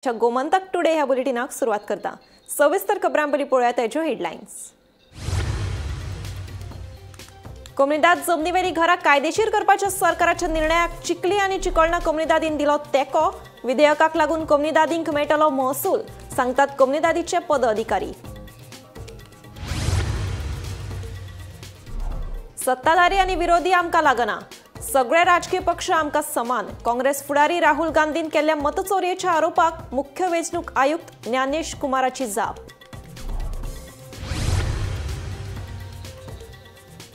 Gomantak today ह्या बुलेटिनाक सुरवात करता। सविस्तर खबरां पयलीं पळोवया ताच्यो हेडलायन्स। कोमुनिदाद जमनीवेली घरां कायदेशीर करपाच्या सरकाराच्या निर्णयाक चिखली आनी चिकोळणा कोमुनिदादीन दिलो तेंको। विधेयकाक लागून कोमुनिदादींक मेळटलो महसूल, सांगतात कोमुनिदादीचे पदाधिकारी। सत्ताधारी आनी विरोधी आमकां लागना, सगळे राजकीय पक्ष आमकां समान। काँग्रेस फुडारी राहुल गांधीन केल्ल्या मतचोरयेच्या आरोपाक मुख्य वेंचणूक आयुक्त ज्ञानेश कुमाराची जाप।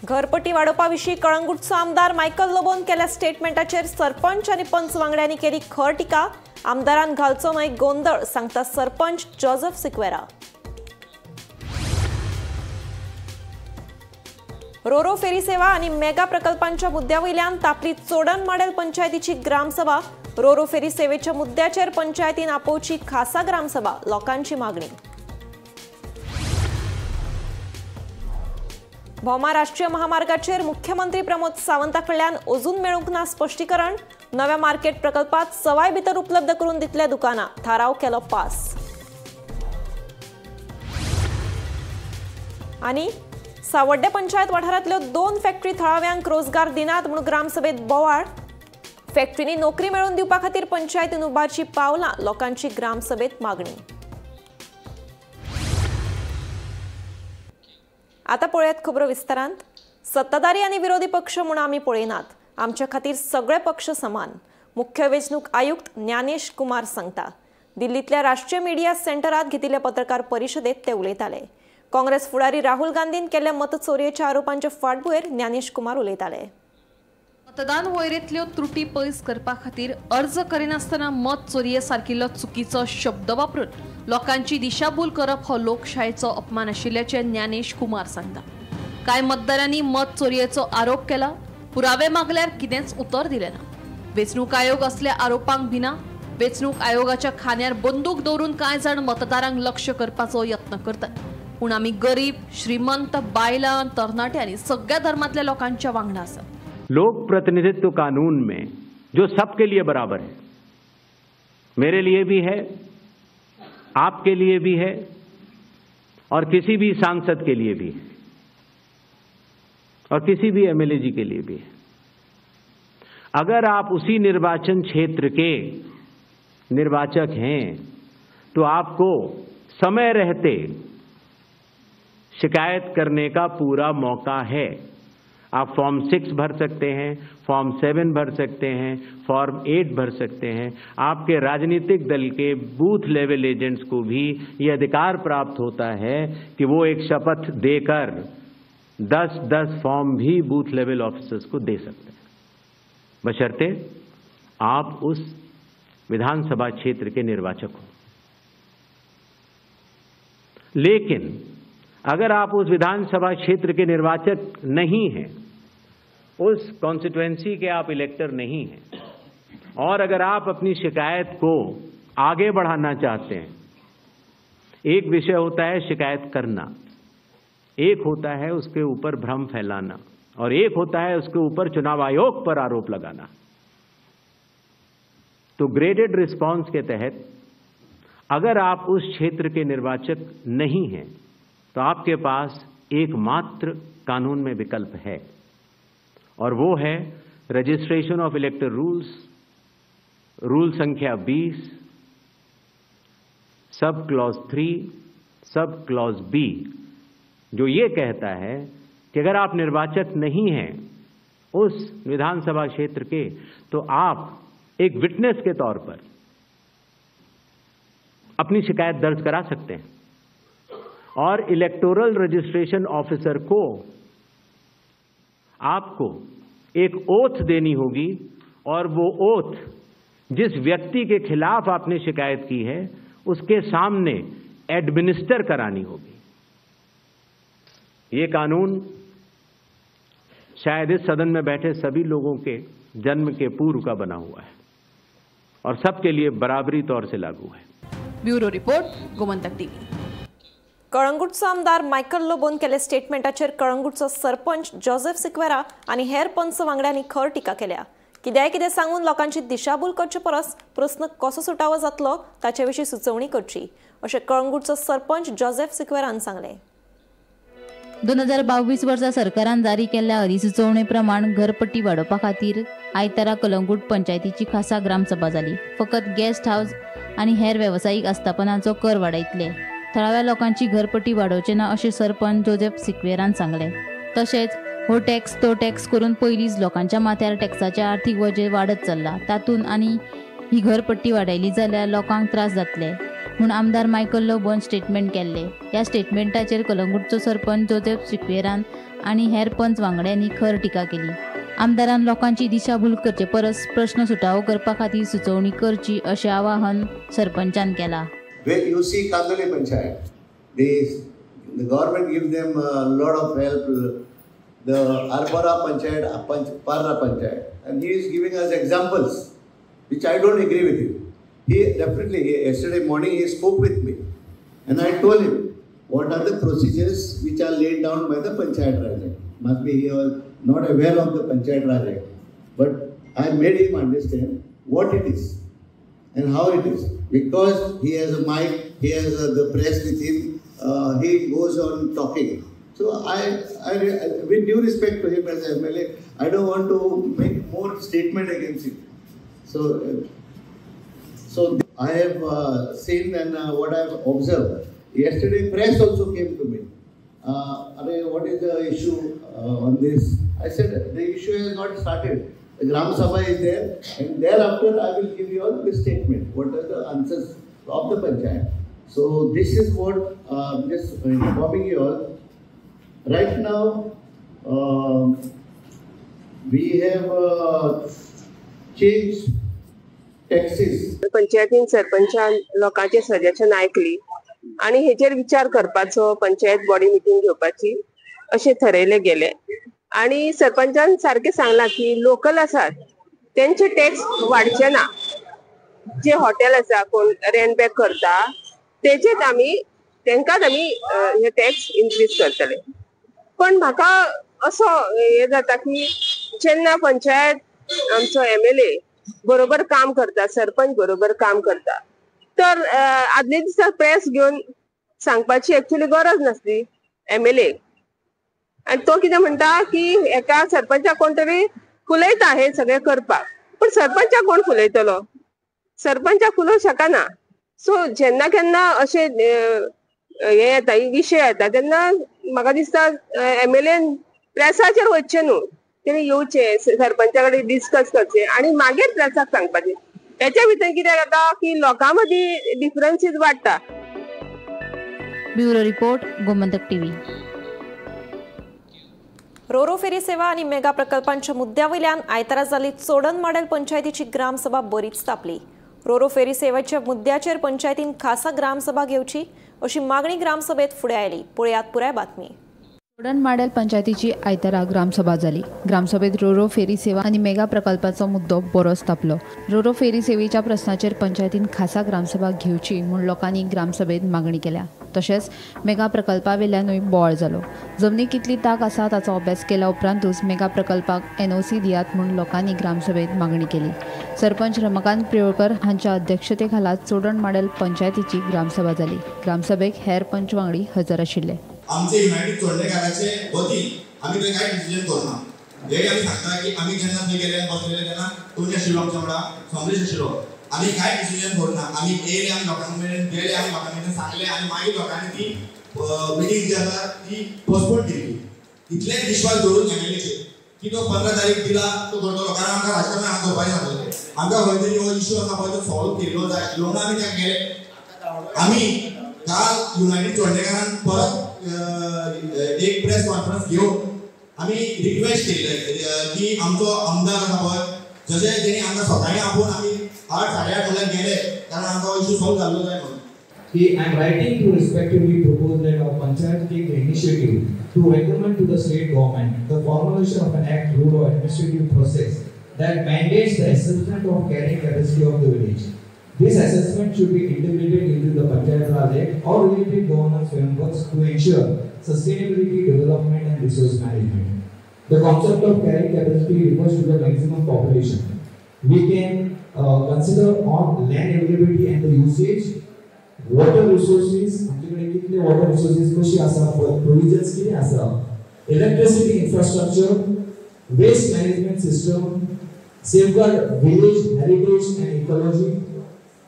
घरपट्टी वाडोवपा विशीं कळंगूटचो आमदार मायकल लोबोन केल्या स्टेटमेंटाचेर सरपंच आनी पंच वांगड्यांनी केली खर टिका। आमदारान घालचो न्हय गोंदळ, सांगता सरपंच जोसेफ सिक्वेरा। रोरो फेरी सेवा आणि मेगा प्रकल्पांच्या मुद्द्यावयल्यान तापली चोडण माडेल पंचायतीची ग्रामसभा। रोरो फेरी सेवेच्या मुद्द्याचेर पंचायतीन आपोवची खासा ग्रामसभा, लोकांची मागणी। भोमा राष्ट्रीय महामार्गाचेर मुख्यमंत्री प्रमोद सावंता कडल्यान अजून मेळूंक ना स्पश्टीकरण। नव्या मार्केट प्रकल्पात सवाय भितर उपलब्ध करून दितले दुकानां, थाराव केलो पास। आनी सावड्डे पंचायत वाठारांतल्यो 2 फॅक्टरी थळाव्यांक रोजगार दिनात म्हूण ग्रामसभेत बोवाळ। फॅक्टरींनी नोकरी मेळोवन दिवपा खातीर पंचायतीन उबारची पावलां, लोकांची ग्रामसभेत मागणी। आतां पळयात खबरो विस्तारांत। सत्ताधारी आनी विरोधी पक्ष म्हूण आमी पळयनात, आमच्या खातीर सगळे पक्ष समान, मुख्य वेंचणूक आयुक्त ज्ञानेश कुमार सांगता। दिल्लींतल्या राष्ट्रीय मिडिया सेंटरात घेतिल्ल्या पत्रकार परिशदेत ते उलयताले। काँग्रेस फुडारी राहुल गांधीन केल्ल्या मतचोरयेच्या आरोपांच्या फाटभुंयेर ज्ञानेश कुमार उलयताले। मतदान वळेरेंतल्यो त्रुटी पयस करपा खातीर अर्ज करिनासतना मत चोरये सारकिल्लो चुकीचो शब्द वापरून लोकांची दिशाभूल करप हो लोकशायेचो अपमान आशिल्ल्याचें ज्ञानेश कुमार सांगता। कांय मतदारांनी मत चोरयेचो आरोप केला, पुरावे मागल्यार कितेंच उतर दिलें ना। वेंचणूक आयोग असल्या आरोपांक भिना। वेंचणूक आयोगाच्या खांद्यार बंदूक दवरून कांय जाण मतदारांक लक्ष करपाचो यत्न करतात, पूण आमी गरीब, श्रीमंत, बायलां, तरणाटे आनी सगळ्या धर्मांतल्या लोकांच्या वांगडा आसात। लोक प्रतिनिधित्व कानून में जो सबके लिए बराबर है, मेरे लिए भी है, आपके लिए भी है और किसी भी सांसद के लिए भी है और किसी भी एमएलए जी के लिए भी है। अगर आप उसी निर्वाचन क्षेत्र के निर्वाचक हैं तो आपको समय रहते शिकायत करने का पूरा मौका है। आप फॉर्म 6 भर सकते हैं, फॉर्म 7 भर सकते हैं, फॉर्म 8 भर सकते हैं। आपके राजनीतिक दल के बूथ लेवल एजेंट्स को भी ये अधिकार प्राप्त होता है कि वो एक शपथ देकर 10-10 फॉर्म भी बूथ लेवल ऑफिसर्स को दे सकते हैं, बशर्ते आप उस विधानसभा क्षेत्र के निर्वाचक हो। लेकिन अगर आप उस विधानसभा क्षेत्र के निर्वाचक नहीं हैं, उस कॉन्स्टिट्यूएंसी के आप इलेक्टर नहीं हैं, और अगर आप अपनी शिकायत को आगे बढ़ाना चाहते हैं, एक विषय होता है शिकायत करना, एक होता है उसके ऊपर भ्रम फैलाना और एक होता है उसके ऊपर चुनाव आयोग पर आरोप लगाना। तो ग्रेडेड रिस्पॉन्स के तहत अगर आप उस क्षेत्र के निर्वाचक नहीं हैं तो आपके पास एकमात्र कानून में विकल्प है और वो है registration of elector rules, rule संख्या 20, sub clause 3, sub clause B, जो ये कहता है कि अगर आप निर्वाचक नहीं हैं उस विधानसभा क्षेत्र के तो आप एक विटनेस के तौर पर अपनी शिकायत दर्ज करा सकते हैं और इलेक्टोरल रजिस्ट्रेशन ऑफिसर को आपको एक ओथ देनी होगी और वो ओथ जिस व्यक्ति के खिलाफ आपने शिकायत की है उसके सामने एडमिनिस्टर करानी होगी। ये कानून शायद इस सदन में बैठे सभी लोगों के जन्म के पूर्व का बना हुआ है और सबके लिए बराबरी तौर से लागू है। Bureau report, Gomantak TV. कळंगूटचो आमदार मायकल लोबोन केल्ल्या स्टेटमेंटाचेर कळंगूटचो सरपंच जोसेफ सिक्वेरा आनी हेर पंच वांगड्यांनी खर टिका केल्या। कित्याय कितें सांगून लोकांची दिशाभूल करचे परस प्रस्न कसो सुटावो जातलो ताचे विशीं सुचोवणी करची अशें कळंगूटचो सरपंच जोसेफ सिक्वेरान सांगलें. 2022 वर्सा सरकारान जारी केल्ल्या अधिसुचोवणे प्रमाण घरपट्टी वाडोवपा खातीर आयतारा कलंगूट पंचायतीची खासा ग्रामसभा जाली. फकत गेस्ट हावस आनी हेर वेवसायीक आस्थापनांचो कर वाडयतले, थळाव्या लोकांची घरपट्टी वाडोवचे ना अशें सरपंच जोसेफ सिक्वेरान सांगलें. तशेंच हो टॅक्स तो टॅक्स करून पयलींच लोकांच्या माथ्यार टॅक्साचें आर्थीक वजें वाडत चल्लां, तातूंत आनी ही घरपट्टी वाडयली जाल्यार लोकांक त्रास जातले म्हूण आमदार मायकल लोबोन स्टेटमेंट केल्ले. ह्या स्टेटमेंटाचेर कलंगूटचो सरपंच जोसेफ सिक्वेरान आनी हेर पंच वांगड्यांनी खर टिका केली. आमदारान लोकांची दिशाभूल करचे परस प्रश्न सुटावो करपा खातीर सुचोवणी करची अशें आवाहन सरपंचान केलां. You see Kandoli Panchayat, the government gives them a lot of help. The Arbora Panchayat, Parra Panchayat, and he is giving us examples, which I don't agree with him. He definitely, yesterday morning he spoke with me, and I told him what are the procedures which are laid down by the Panchayat Raj Act. Must be he was not aware of the Panchayat Raj Act, but I made him understand what it is and how it is. Because he has a mic, he has the press with him, he goes on talking. So I, with due respect to him as MLA, I don't want to make more statement against him. So I have seen and what I have observed. Yesterday press also came to me. What is the issue on this? I said the issue has not started. The Gram Sabha is there, and thereafter I will give you all the statement. What are the answers of the panchayat? So this is what just informing you all. Right now, we have changed taxes. पंचायतीन सरपंचान लोकांचे suggestion आयकली आनी हेचेर विचार करपाचो, panchayat body meeting घेवपाची अशें थरयलें गेलें. आनी सरपंचान सारकें सांगलां की लोकल आसात तेंचे टॅक्स वाडचे ना, जे हॉटेल आसा कोण रेंट बॅक करता तेचेच आमी तेंकांच आमी हे टॅक्स इन्क्रीज करतले. पण म्हाका असो हे जाता की जेन्ना पंचायत आमचो MLA बरोबर काम करता, सरपंच बरोबर काम करता, तर आदले दिसा प्रेस घेवन सांगपाची एक्चुअली गरज नासली MLA. आनी तो कितें म्हणटा की एका सरपंचाक कोण तरी फुलयता हे सगळें करपाक, पण सरपंचाक कोण फुलयतलो? सरपंचाक फुलोवंक शकना. सो जेन्ना केन्ना अशें हे येता, विशय येता तेन्ना म्हाका दिसता MLA प्रेसाचेर वचचें न्हू, तेणी येवचें सरपंचा कडेन डिस्कस करचें आनी मागीर प्रेसाक सांगपाचें. हेच्या भितर कितें जाता की लोकां मदीं डिफरन्सीस वाडटा. Bureau report, Gomantak TV. Ro-ro ferry सेवा आणि मेगा प्रकल्पांच्या मुद्द्यावयल्यान आयतारा जाल्ली चोडण मॉडेल पंचायतीची ग्रामसभा बरीच तापली. रोरो फेरी सेवेच्या मुद्द्याचेर पंचायतीन खासा ग्रामसभा घेवची अशी मागणी ग्रामसभेत फुडें आयली. पळयात पुराय बातमी. चोडण माडेल पंचायतीची आयतारा ग्रामसभा जाली. ग्रामसभेत रोरो फेरी सेवा आनी मेगा प्रकल्पाचो मुद्दो बरोच तापलो. रोरो फेरी सेवेच्या प्रस्नाचेर पंचायतीन खासा ग्रामसभा घेवची म्हूण लोकांनी ग्रामसभेत मागणी केल्या. तशेंच मेगा प्रकल्पावेल्यानूय बोवाळ जालो. जमनी कितली ताक आसा ताचो अभ्यास केल्या उपरांतूच मेगा प्रकल्पाक NOC दियात म्हूण लोकांनी ग्रामसभेत मागणी केली. सरपंच रमाकांत प्रियोळकर हांच्या अध्यक्षते खाला चोडण माडेल पंचायतीची ग्रामसभा जाली. ग्रामसभेक हेर पंच वांगडी हजर आशिल्ले. आमचे युनायटेड चोडणेकाराचे वतीन आमी थंय कांय डिसिजन करूना. हे आमी सांगता की आमी जेन्ना थंय गेले बसलेले तेन्ना टोनी आशिल्लो आमच्या वांगडा, समरेश आशिल्लो, आमी कांय डिसिजन करूना. आमी येयले, आमी लोकां मेरेन गेले, आमी लोकां मेरेन सांगले आनी मागीर लोकांनी ती मिटींग जी आसा ती पोस्टपोन केली. इतलें विश्वास दवरून MLAचेर की तो 15 तारीख दिला तो करतलो, कारण आमकां राजकारण हांगा करपाचें नासलें. आमकां खंय तरी हो इशू आसा पळय तो सॉल्व केल्लो जाय आशिल्लो म्हणून आमी त्या गेले. आमी काल युनायटेड चोडणेकारान परत एक प्रेस कॉन्फरन्स घेवन आमी रिक्वेस्ट केल्ले की आमचो आमदार आसा पळय, जशें तेणी आमकां सकाळीं आपोवन आमी 8 साडे 8 म्हळ्यार गेले, कारण आमकां इशू सॉल्व जाल्लो जाय म्हणून. I am writing to respectively propose that our panchayat take the initiative to recommend to the state government the formulation of an act, rule or administrative process that mandates the assessment of carrying capacity of the village. This assessment should be integrated into the Panchayat Raj Act or related governance frameworks to ensure sustainability, development and resource management. The concept of carrying capacity refers to the maximum population. We can consider on land availability and the usage, water resources, आमचे कितले water resources कशी आसा, provisions कितें आसा, electricity infrastructure, waste management system, safeguard village heritage and ecology,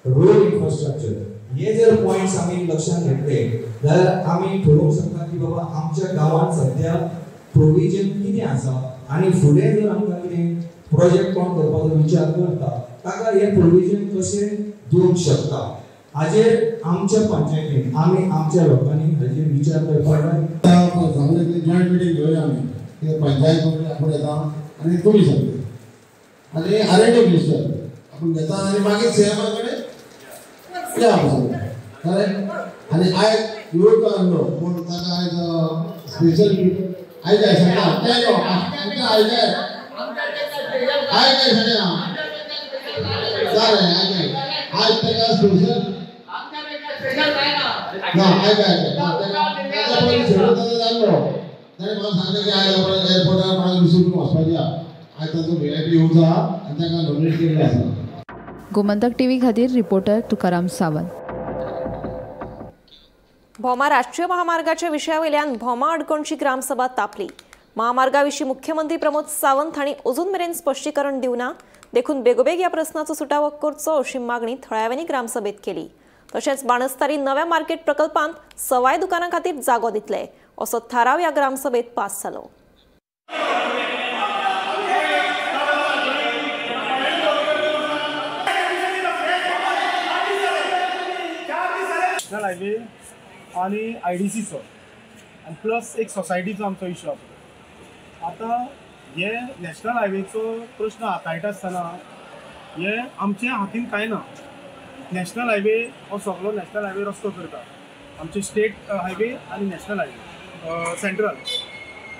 road infrastructure. हे जर points आमी लक्षात घेतले जाल्यार आमी ठरोवंक शकता की बाबा आमच्या गांवांत सद्या प्रोविजन कितें आसा आनी फुडें जर आमकां कितें प्रोजेक्ट कोण करपाचो विचार करता ताका हे प्रोविजन कशें दिवंक शकता हाजेर आमच्या पंचायतीन आमी आमच्या लोकांनी हाजेर विचार करपाक जाय. जॉयंट मिटींग घेवया आमी, पंचायत आपूण येता आनी तुमी सगळे आनी आर एन डी मिनिस्टर आपूण घेता आनी मागीर सी एमा कडेन या करेक्ट. आनी आयज येवचो आसलो पूण ताका आयज स्पेशल आयज सांगता आयज आयज सांगता आयज ताका स्पेशल ना आयज ताका पयलीं शेड्यूल ताजो जाल्लो, ताणें म्हाका सांगलें की आयज आपण एअरपोर्टार म्हाका रिसीव करून वचपाचें आहा, आयज ताचो व्ही I P येवचो आहा आनी ताका नॉमिनेट केल्लो आसा. गोमंतक टीव्ही खातीर रिपोर्टर तुकाराम सावंत. भोमा राष्ट्रीय महामार्गाच्या विशयावयल्यान भोमा अडकोणची ग्रामसभा तापली. महामार्गाविशीं मुख्यमंत्री प्रमोद सावंत हांणी अजून मेरेन स्पश्टीकरण दिवना देखून बेगोबेग ह्या प्रस्नाचो सुटावो करचो अशी मागणी थळाव्यांनी ग्रामसभेत केली. तशेंच बाणस्तारी नव्या मार्केट प्रकल्पांत सवाय दुकानां खातीर जागो दितले असो थाराव ह्या ग्रामसभेत पास जालो. नॅशनल हायवे आनी आयडीसीचो आनी प्लस एक सोसायटीचो आमचो इशू आसा. आतां हे नॅशनल हायवेचो प्रश्न हाताळटा आसतना हे आमच्या हातीन कांय ना. नॅशनल हायवे हो सगळो नॅशनल हायवे रस्तो करता, आमचे स्टेट हायवे आनी नॅशनल हायवे सेंट्रल,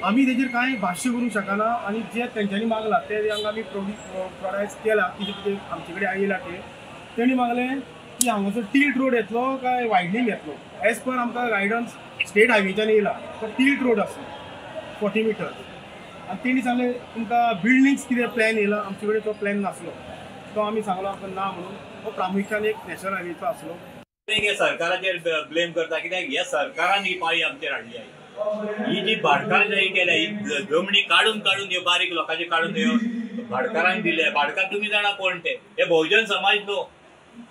आमी तेजेर कांय भाश्य करूंक शकना आनी जे तेंच्यांनी मागलां ते हांगा आमी प्रोडायज केला कितें कितें आमचे कडेन आयला ते तेणी मागलें की हांगासर टिल्ट रोड येतलो काय वायडनींग येतलो. एज पर आमकां गायडन्स स्टेट हायवेच्यान येयला तो टिल्ट रोड आसलो 40 मिटर आनी तेणी सांगलें तुमकां बिल्डिंग्स कितें प्लॅन येयला, आमचे कडेन तो प्लॅन नासलो, तो आमी सांगलो आमकां ना म्हणून. हो प्रामुख्यान एक नॅशनल हायवेचो आसलो. हे सरकाराचेर ब्लेम करता कित्याक हे सरकारान ही पाळी आमचेर हाडली आहे. ही जी भाटकारशाही केल्या ही जमणी काडून काडून ह्यो बारीक लोकांचे काडून ह्यो भाटकारांक दिले. भाटकार तुमी जाणा कोण ते, हे बहुजन समाज न्हू.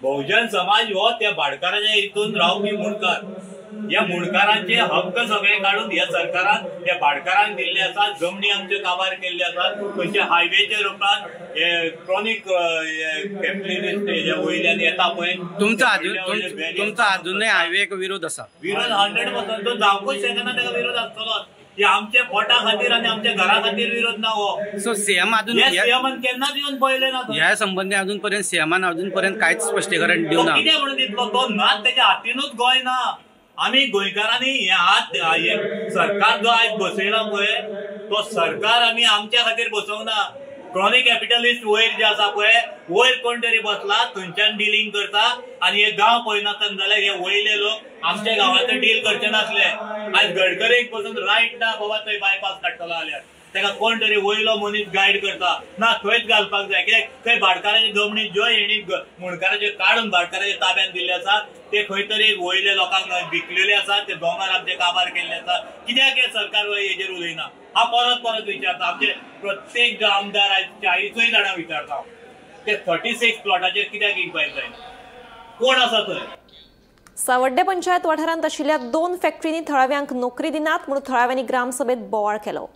बहुजन समाज हो त्या भाटकाराच्या हितून रावपी मुणकार. ह्या मुणकारांचे हक्क सगळे काडून ह्या सरकारान ह्या भाटकारांक दिल्ले आसात. जमणी आमच्यो काबार केल्ले आसात. खंयच्या हायवेच्या रुपान हे क्रॉनीक कॅपिटलिस्ट हेज्या वयल्यान येता पळय. तुमचो अजूनय हायवेक विरोध आसा? विरोध 100% तो जावंकूच शकना, ताका विरोध आसतलोच. हे आमच्या पोटा खातीर आनी आमच्या घरा खातीर विरोध ना हो. सो सीएम अजून सीएमान केन्नाच येवन पळयलें ना ह्या संबंदी, अजून पर्यंत सीएमान अजून पर्यंत कांयच स्पश्टीकरण दिवना. कितें म्हणून दितलो तो ना, तेच्या हातीनूच गोंय ना. आमी गोंयकारांनी हे हात हे सरकार जो आयज बसयला पळय तो सरकार आमी आमच्या खातीर बसोवंक ना. क्रॉनिक कॅपिटलिस्ट वयर जे आसा पळय वयर कोण तरी बसला थंयच्यान डिलींग करता आनी हे गांव पळयनासतना जाल्यार हे वयले लोक आमच्या गांवांत डील करचे नासले. आयज गडकरीक पसून रायट ना बाबा थंय बायपास काडटलो जाल्यार ताका कोण तरी वयलो मनीस गायड करता ना, थंयच घालपाक जाय. कित्याक थंय भाटकाराची जमणी ज्यो हेणी मुणकाराच्यो काडून भाटकाराच्या ताब्यान दिल्ले आसात ते खंय तरी वयले लोकांक विकलेले आसात, ते दोंगर आमचे काबार केल्ले आसात. कित्याक हे सरकार हेजेर उलयना? हांव परत परत विचारता आमचे प्रत्येक जो आमदार आयज 40 जाणां विचारता ते 36 प्लॉटाचेर कित्याक इन्क्वायरी जायना? कोण आसा थंय? सावड्डे पंचायत वाठारांत आशिल्ल्या 2 फॅक्टरींनी थळाव्यांक नोकरी दिनात म्हणून थळाव्यांनी ग्रामसभेत बोवाळ केलो.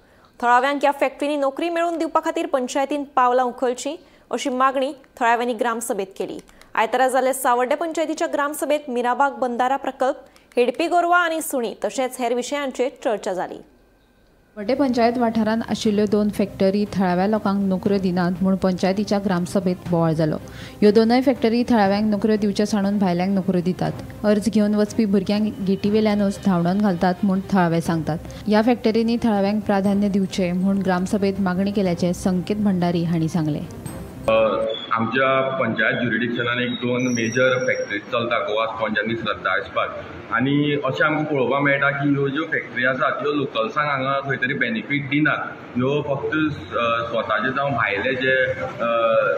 थळाव्यांक ह्या फॅक्टरींनी नोकरी मेळोवन दिवपा खातीर पंचायतीन पावलां उखलचीं अशी मागणी थळाव्यांनी ग्रामसभेत केली. आयतारा जाल्ले सावड्डे पंचायतीच्या ग्रामसभेत मिराबाग बंदारा प्रकल्प, हेडपी गोरवां आनी सुणी तशेंच हेर विशयांचेर चर्चा जाली. वड्डे पंचायत वाठारांत आशिल्ल्यो 2 फॅक्टरी थळाव्या लोकांक नोकऱ्यो दिनात म्हूण पंचायतीच्या ग्रामसभेत बोवाळ जालो. ह्यो दोनय फॅक्टरी थळाव्यांक नोकऱ्यो दिवचे सांडून भायल्यांक नोकऱ्यो दितात. अर्ज घेवन वचपी भुरग्यांक गेटीवेल्यानूच धांवडावन घालतात म्हूण थळावे सांगतात. ह्या फॅक्टरींनी थळाव्यांक प्राधान्य दिवचें म्हूण ग्रामसभेत मागणी केल्याचें संकेत भंडारी हांणी सांगलें. आमच्या पंचायत ज्युरिडिक्शनान एक दोन मेजर फॅक्टरीज चलता, गोवा स्पॉन्ज आनी श्रद्धा इस्पात. आनी अशें आमकां पळोवपाक मेळटा की ह्यो ज्यो फॅक्टरी आसात ह्यो लोकल्सांक हांगा खंय तरी बेनिफीट दिनात. ह्यो फक्त स्वताचे जावं भायले जे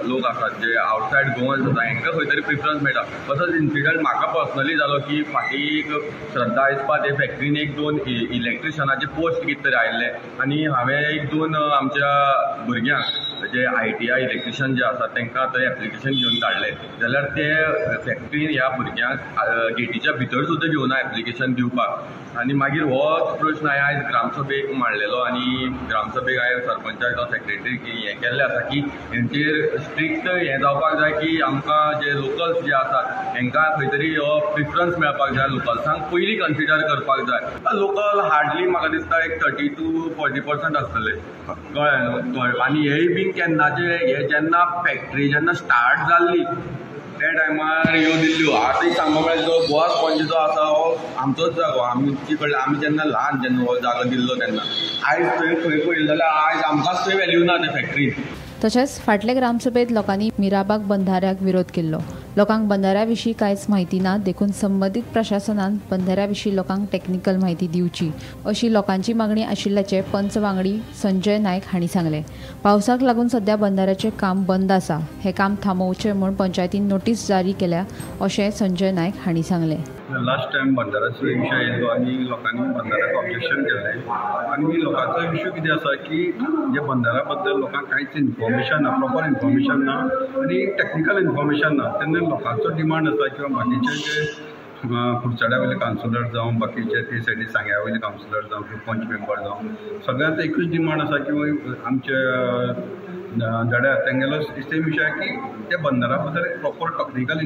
लोक आसात जे आवटसायड गोवन आसा हांकां खंय तरी प्रिफरन्स मेळटा. तसोच इन्सिडंट म्हाका पर्सनली जालो की फाटीं एक श्रद्धा इस्पात हे फॅक्टरीन एक दोन इलेक्ट्रिशनाचे पोस्ट कितें तरी आयिल्ले आनी हांवें एक दोन आमच्या भुरग्यांक जे ITI electrician जे आसात तांकां थंय एप्लिकेशन घेवन धाडले जाल्यार ते फॅक्टरीन ह्या भुरग्यांक गेटीच्या भितर सुद्दां घेवना एप्लिकेशन दिवपाक. आनी मागीर होच प्रश्न हांवें आयज ग्रामसभेक मांडलेलो आनी ग्रामसभेक हांवें सरपंचाक जावं सेक्रेटरीक हें केल्लें आसा की हेंचेर स्ट्रिक्ट हें जावपाक जाय की आमकां जे लोकल्स जे आसात हेंकां खंय तरी हो प्रिफरन्स मेळपाक जाय, लोकल्सांक पयलीं कन्सिडर करपाक जाय. लोकल हार्डली म्हाका दिसता एक 30 to 40% आसतले, कळ्ळें न्हू. आनी हेय बीन केन्नाचे हे जेन्ना फॅक्टरी जेन्ना स्टार्ट जाल्ली त्या टायमार ह्यो दिल्ल्यो. आतां एक सांगपा म्हळ्यार जो गोवा स्पॉन्ज जो आसा हो आमचोच जागो, आमचे कडल्यान आमी जेन्ना ल्हान जेन्ना हो जागो दिल्लो तेन्ना आयज थंय खंय पळयलें जाल्यार आयज आमकांच थंय व्हॅल्यू ना त्या फॅक्टरीन. तशेंच फाटले ग्रामसभेत लोकांनी मिराबाग बंधाऱ्याक विरोध केल्लो. लोकांक बंधाऱ्या विशीं कांयच म्हायती ना, देखून संबंदीत प्रशासनान बंधाऱ्या विशीं लोकांक टॅक्निकल म्हायती दिवची अशी लोकांची मागणी आशिल्ल्याचें पंच वांगडी संजय नायक हांणी सांगलें. पावसाक लागून सध्या बंधाऱ्याचें काम बंद आसा, हें काम थांबोवचें म्हूण पंचायतीन नोटीस जारी केल्या अशें संजय नायक हांणी सांगलें. लास्ट टायम बंधाऱ्याचो विशय येयलो आनी लोकांनी बंधाऱ्याक ऑब्जेक्शन केल्लें आनी लोकांचो इश्यू कितें आसा की जे बंधाऱ्या बद्दल लोकांक कांयच इन्फॉर्मेशन ना, प्रॉपर इन्फॉर्मेशन ना आनी टॅक्निकल इन्फॉर्मेशन ना. तेन्ना लोकांचो डिमांड आसा किंवा बाकीचे जे कुडचड्या वयले कावन्सिलर जावं बाकीचे ते सायडी सांग्या वयले कावन्सिलर जावं किंवा पंच मेंबर जावं सगळ्यांचो एकूच डिमांड आसा किंवा आमचे धड्यार तेंगेलो सेम विशय की त्या बंदरा बद्दल एक प्रॉपर टॅक्निकल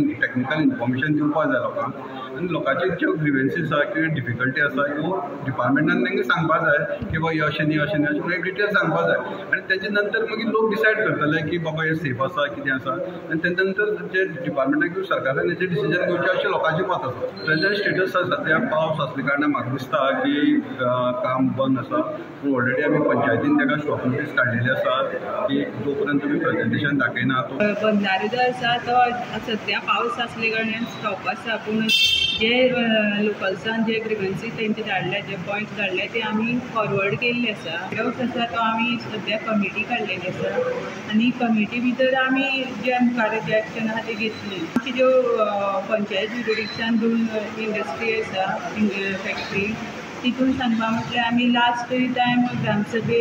इन्फॉर्मेशन दिवपाक जाय लोकांक आनी लोकांचे ज्यो ग्रिवेन्सीस आसा किंवा डिफिकल्टी आसा ह्यो डिपार्टमेंटान तांकां सांगपाक जाय की बाबा हें अशें न्ही अशें न्ही अशें म्हणून एक डिटेल सांगपाक जाय आनी तेजे नंतर मागीर लोक डिसायड करतले की बाबा हें सेफ आसा कितें आसा आनी तेजे नंतर जे डिपार्टमेंटाक किंवा सरकारान हेचेर डिसिजन घेवचें अशें लोकांचें मत आसा. प्रेजंट स्टेटस आसा सद्या पावस आसल्या कारणान म्हाका दिसता की काम बंद आसा, पूण ऑलरेडी आमी पंचायतीन ताका स्टॉप नोटीस काडलेली आसा की जो पर्यंत तुमी प्रेजेंटेशन दाखयना तो बंधारो जो आसा तो सद्या पावस आसले कारणान स्टॉप आसा, पूण जे लोकल्सान जे ग्रिवन्सीस तेंचे धाडल्या, जे पॉयंट्स धाडले ते आमी फॉरवर्ड केल्ले आसा. वर्क्स आसा तो आमी सद्या कमिटी काडलेली आसा आनी कमिटी भितर आमी जे मुखार जे एक्शन आसा ते घेतली. आमची ज्यो पंचायत ज्युरिडिक्शन दोन इंडस्ट्री आसा फॅक्ट्री, तितून सांगपा म्हटल्यार आमी लास्ट टायम ग्रामसभे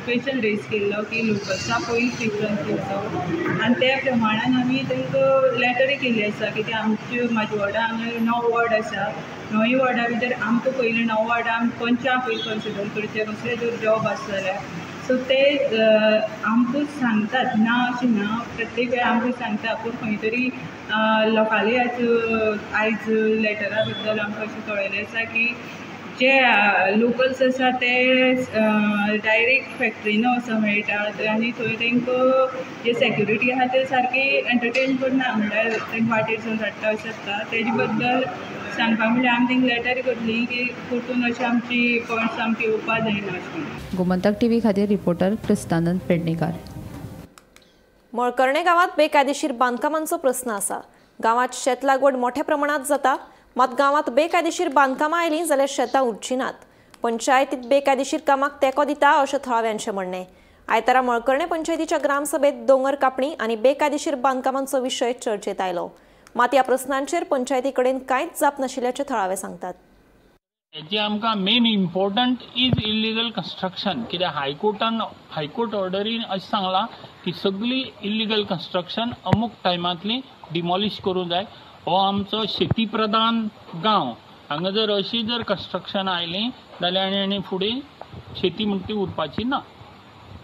क्वेशन रेज केल्लो की लोकल्सां पयलीं प्रिफरन्स दिवचो आनी त्या प्रमाणान आमी तांकां लेटरूय केल्ली आसा की ते आमच्यो म्हाज्या वॉर्डा हांगा 9 वॉर्ड आसा, 9 वॉर्डा भितर आमकां पयलीं 9 वॉर्डां पंचां पयलीं कन्सिडर करचें कसले जर जॉब आसा जाल्यार. सो ते आमकां सांगतात ना अशें ना, प्रत्येक वेळार आमकां सांगता, पूण खंय तरी लोकांले आयज लेटरा बद्दल आमकां अशें कळिल्लें आसा की जे लोकल्स आसा ते डायरेक्ट फॅक्ट्रीन वचोंक मेळटा आनी थंय तांकां जे सेक्युरिटी आसा ते सारकी एंटरटेन करना, म्हणल्यार तांकां वाटेर सून धाडटा अशें जाता. तेजे बद्दल सांगपा म्हणल्यार आमी तांकां लेटर करली की परतून अशें आमची पॉयंट्स आमकां येवपा जायना अशें म्हणून. गोमंतक टीव्ही खातीर रिपोर्टर क्रिस्तानंद पेडणेकार. मळकर्णे गांवात बेकायदेशीर बांदकामांचो प्रस्न आसा. गांवात शेत लागवड मोठ्या प्रमाणात जाता, मात गांवात बेकायदेशीर बांदकामां आयलीं जाल्यार शेतां उरचीं नात. पंचायतीत बेकायदेशीर कामाक तेंको दिता अशें थळाव्यांचें म्हणणें. आयतारा मळकर्णे पंचायतीच्या ग्रामसभेत दोंगर कापणी आनी बेकायदेशीर बांदकामांचो विशय चर्चेत आयलो. मात ह्या प्रस्नांचेर पंचायती कडेन कांयच जाप नाशिल्ल्याचें थळावे सांगतात. हेजे आमकां main important is illegal construction, कित्याक हायकोर्टान हायकोर्ट ऑर्डरीन अशें सांगलां की सगळी इल्लिगल कन्स्ट्रक्शन अमूक टायमांतली डिमॉलिश करूंक जाय. हो आमचो शेती प्रधान गांव, हांगा जर अशी जर कन्स्ट्रक्शन आयलीं जाल्यार आनी आनी फुडें शेती म्हणटा ती उरपाची ना.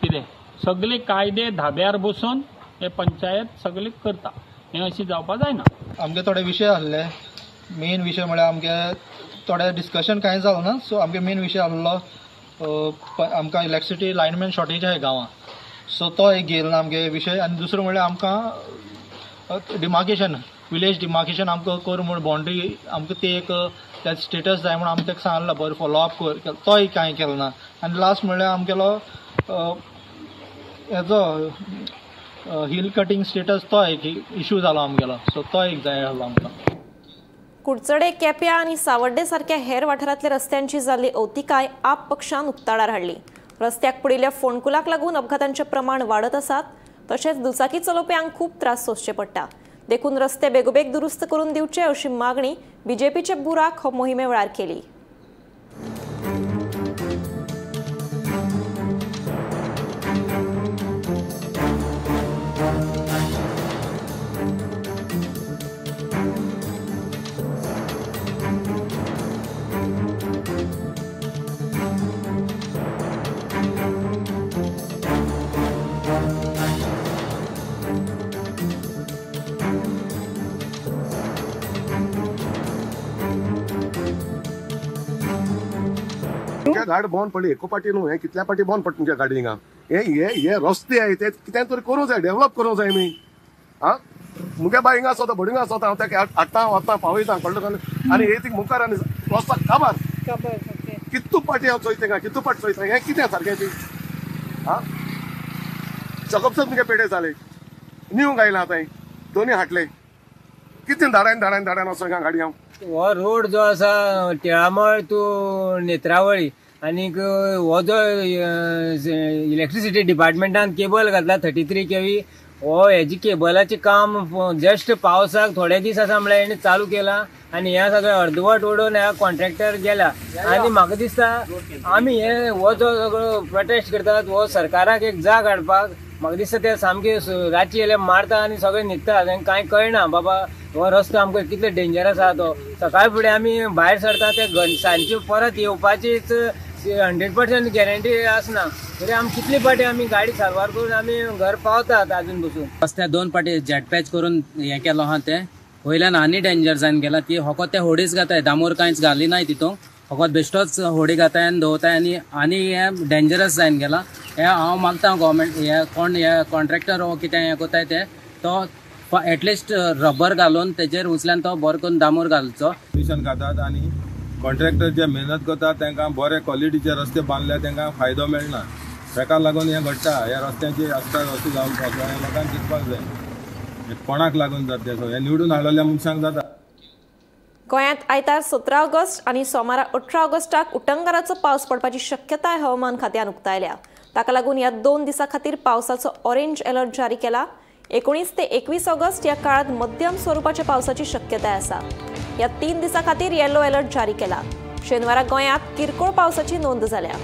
कितें सगळे कायदे धाब्यार बसून हे पंचायत सगळे करता, हें अशें जावपा जायना. आमगे थोडे विशय आसले, मेन विशय म्हळ्यार आमगे थोडे डिस्कशन कांय जालें ना. सो आमगे मेन विशय आसलो आमकां इलेक्ट्रिसिटी लायनमॅन शॉर्टेज आसा गांवांत, सो तो एक घेयलो ना आमगे विशय. आनी दुसरो म्हळ्यार आमकां डिमार्केशन, विलेज डिमार्केशन आमकां कर म्हूण बाउंड्री आमकां ती एक त्या स्टेटस जाय म्हूण आमी ताका सांगला बरें फॉलो अप कर, तोय कांय केलो ना. आनी लास्ट म्हळ्यार आमगेलो हेजो हिल कटिंग स्टेटस तो एक इशू जालो आमगेलो, सो तो एक जाय आसलो आमकां. कुडचडे, केप्या आनी सावड्डे सारक्या हेर वाठारांतल्या रस्त्यांची जाल्ली अवतिकाय आप पक्षान उक्ताडार हाडली. रस्त्याक पडिल्ल्या फोंडकुलाक लागून अपघातांचें प्रमाण वाडत आसात, तशेंच दुचाकी चलोवप्यांक खूब त्रास सोंसचे पडटा. देखून रस्ते बेगोबेग दुरुस्त करून दिवचे अशी मागणी बीजेपीचे बुराक हो मोहिमे वेळार केली. गाडी बंद पडली एको पाटी न्हू, हे कितल्या पाटी बंद पडटा तुमच्या गाडी हिंगा. हे हे हे रस्ते आहे ते कितें तरी करूंक जाय, डेव्हलप करूंक जाय आमी. आं मुगे बाय हिंगा आसता, बोडिंगा आसता, हांव ताका हाडटा वता पावयता, कळ्ळें कळ्ळें. आनी हे थिंग मुखार आनी रस्ता काबार कितू पाटी हांव चोयता हिंगा, कितू पाटी चोयता, हें कितें सारकें ती. आं जगपसत मुगे पेडे जाले, न्यू आयला आतां दोनी हाडले, कितें धाडायन धाडायन धाडायन वचो हिंगा गाडी हांव. हो रोड जो आसा टिळामळ टू नेत्रावळी आनीक हो जो इलेक्ट्रिसिटी डिपार्टमेंटान केबल घातला 33 केवी, हो हेजी केबलाचें काम जस्ट पावसाक थोडे दीस आसा म्हळ्यार हेणी चालू केला आनी हें सगळें अर्दवट उडोवन ह्या कॉन्ट्रॅक्टर गेला. आनी म्हाका दिसता आमी हे हो जो सगळो प्रोटेस्ट करतात हो सरकाराक एक जाग हाडपाक, म्हाका दिसता ते सामके रातचे येयले मारता आनी सगळे न्हिदता, तांकां कांय कळना बाबा हो रस्तो आमकां कितलो डेंजरस आसा तो. सकाळ फुडें आमी भायर सरता ते सांजचे परत येवपाचीच 100% गॅरंटी आसना, तरी आमी कितले पाटी आमी गाडी साल्वार करून आमी घर पावतात आजून बसून. रस्त्यार दोन पाटी जेट पॅच करून हें केलो आहा तें वयल्यान आनी डेंजर जावन गेला ती फकत ते होडीच घाताय, दामोर कांयच घाली नाय तितूंत, फकत बेश्टोच होडी घाताय आनी दवरताय आनी आनी हें डेंजरस जावन गेलां. हें हांव मागता गव्हर्मेंट हे कोण हे कॉन्ट्रॅक्टर हो कितें हें करताय ते तो एटलिस्ट रबर घालून तेजेर उचल्यान तो बरो करून दामोर घालचो. घातात आनी कॉन्ट्रॅक्टर जे मेहनत करतात तांकां बरे क्वॉलिटीचे रस्ते बांदले तांकां फायदो मेळना, ताका लागून हें घडटा. ह्या रस्त्यांचे आसता अशें जावंक पावता, हें लोकांक चिंतपाक जाय, कोणाक लागून जाता तें, हें निवडून हाडलेल्या मनशांक जाता. गोंयांत आयतार 17 ऑगस्ट आनी सोमारा 18 ऑगस्टाक उटंगाराचो पावस पडपाची शक्यताय हवामान खात्यान उक्तायल्या. ताका लागून ह्या 2 दिसां खातीर पावसाचो ऑरेंज अलर्ट जारी केला. 19 ते 21 ऑगस्ट ह्या काळात मध्यम स्वरुपाच्या पावसाची शक्यताय आसा. ह्या 3 दिसां खातीर येलो अलर्ट जारी केला. शेनवारा गोंयांत किरकोळ पावसाची नोंद जाल्या.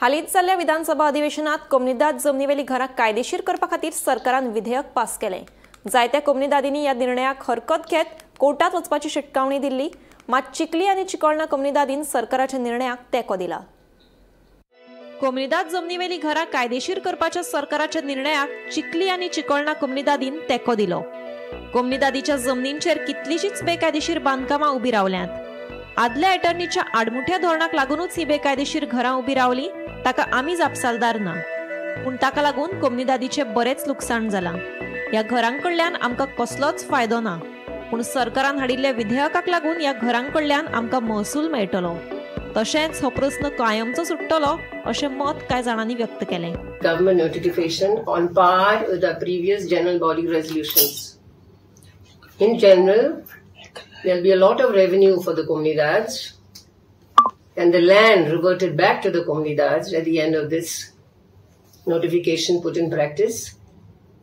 हालींच जाल्ल्या विधानसभा अधिवेशनात कोमनिदाद जमनीवेली घरां कायदेशीर करपा खातीर सरकारान विधेयक पास केलें. जायत्या कोमनिदादींनी ह्या निर्णयाक हरकत घेत कोर्टात वचपाची शिटकावणी दिल्ली, मात चिखली आनी चिकोळणा कोमनिदादीन सरकाराच्या निर्णयाक तेंको दिला. कोमनिदाद जमनीवेली घरां कायदेशीर करपाच्या सरकाराच्या निर्णयाक चिखली आनी चिकोळणा कोमनिदादीन तेंको दिलो. कोमनिदादीच्या जमनींचेर कितलीशीच बेकायदेशीर बांदकामां उबी रावल्यांत. आदल्या एटर्नीच्या आडमुठ्या धोरणाक लागूनच ही बेकायदेशीर घरां उबी रावली, ताका आमी जापसालदार ना. पूण ताका लागून कोमनिदादीचें बरेंच लुकसाण जालां. ह्या घरांकडल्यान आमकां कसलोच फायदो ना, पूण सरकारान हाडिल्ल्या विधेयकाक लागून ह्या घरांकडल्यान आमकां महसूल मेळटलो, तशेंच हो प्रस्न कायमचो सुट्टलो अशें मत कांय जाणांनी व्यक्त केलें. Government notification on par with the previous general body resolutions. In general, there will be a lot of revenue for the comunidades and the land reverted back to the comunidades at the end of this notification put in practice.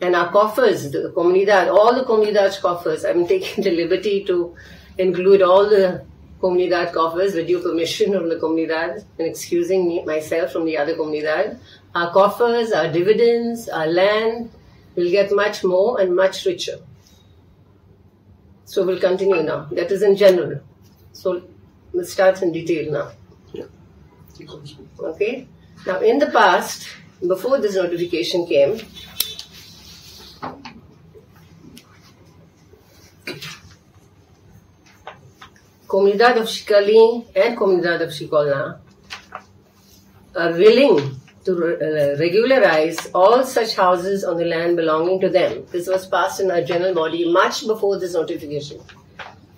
And our coffers, the comunidad, all the comunidad coffers, I'm taking the liberty to include all the comunidad coffers with due permission from the comunidad and excusing myself from the other comunidad. Our coffers, our dividends, our land will get much more and much richer. So we'll continue now. That is in general. So we'll start in detail now. Okay. Now in the past, before this notification came, Comunidad of Chicalim and Comunidad of Chicolna are willing to regularize all such houses on the land belonging to them. This was passed in our general body much before this notification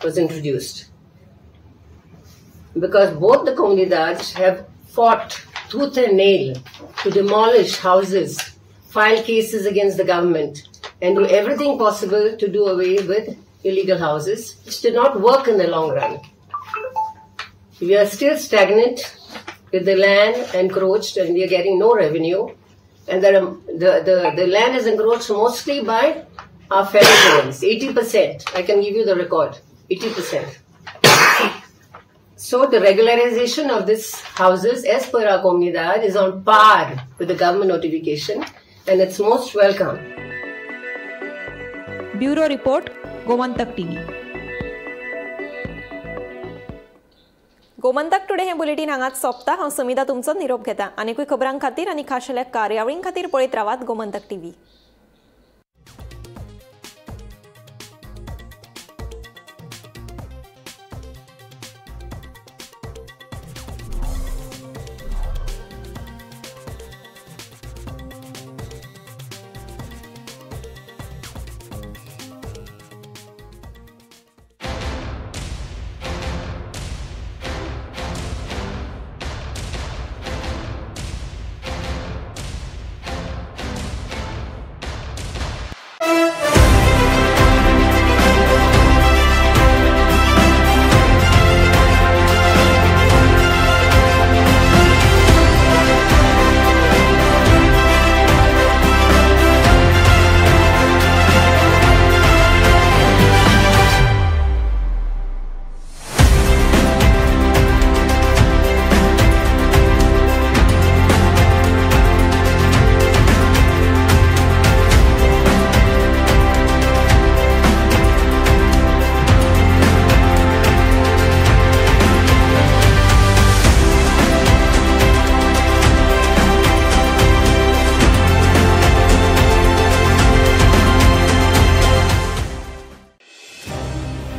was introduced. Because both the comunidades have fought tooth and nail to demolish houses, file cases against the government, and do everything possible to do away with illegal houses, which did not work in the long run. We are still stagnant with the land encroached, and we are getting no revenue. And the land is encroached mostly by our fellow Goans, 80%. I can give you the record, 80%. So the regularization of these houses as per our comunidad is on par with the government notification, and it's most welcome. Bureau Report, Gomantak TV. Gomantak Today हे bulletin हांगाच सोंपता. हांव समिता तुमचो निरोप घेता. आनीकूय खबरां खातीर आनी खाशेल्या कार्यावळीं खातीर पळयत रावात गोमंतक टीव्ही.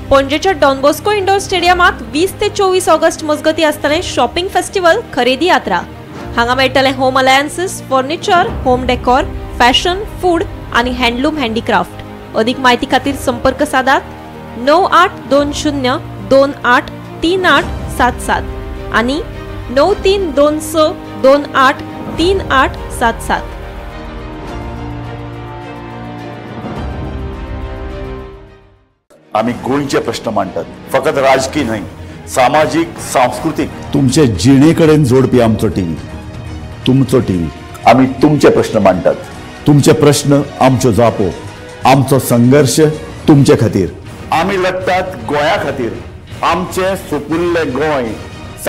पणजेच्या डॉन बॉस्को इंडोर स्टेडियमात 20 ते 24 ऑगस्ट मजगती आसतलें शॉपिंग फेस्टिवल खरेदी यात्रा. हांगा मेळटलें home appliances, furniture, home decor, fashion, food आनी हँडलूम हँडीक्राफ्ट. अधिक माहिती खातीर संपर्क सादात 9820 28 3877 आनी 9326 28 3877. आमी गोंयचे प्रश्न मांडटात, फकत राजकीय न्हय, सामाजीक, सांस्कृतीक, तुमचे जिणे कडेन जोडपी आमचो टीव्ही, तुमचो टीव्ही. आमी तुमचे प्रश्न मांडटात, तुमचे प्रश्न आमच्यो जापो, आमचो संघर्श तुमचे खातीर. आमी लढटात गोंया खातीर, आमचें सुपुल्लें गोंय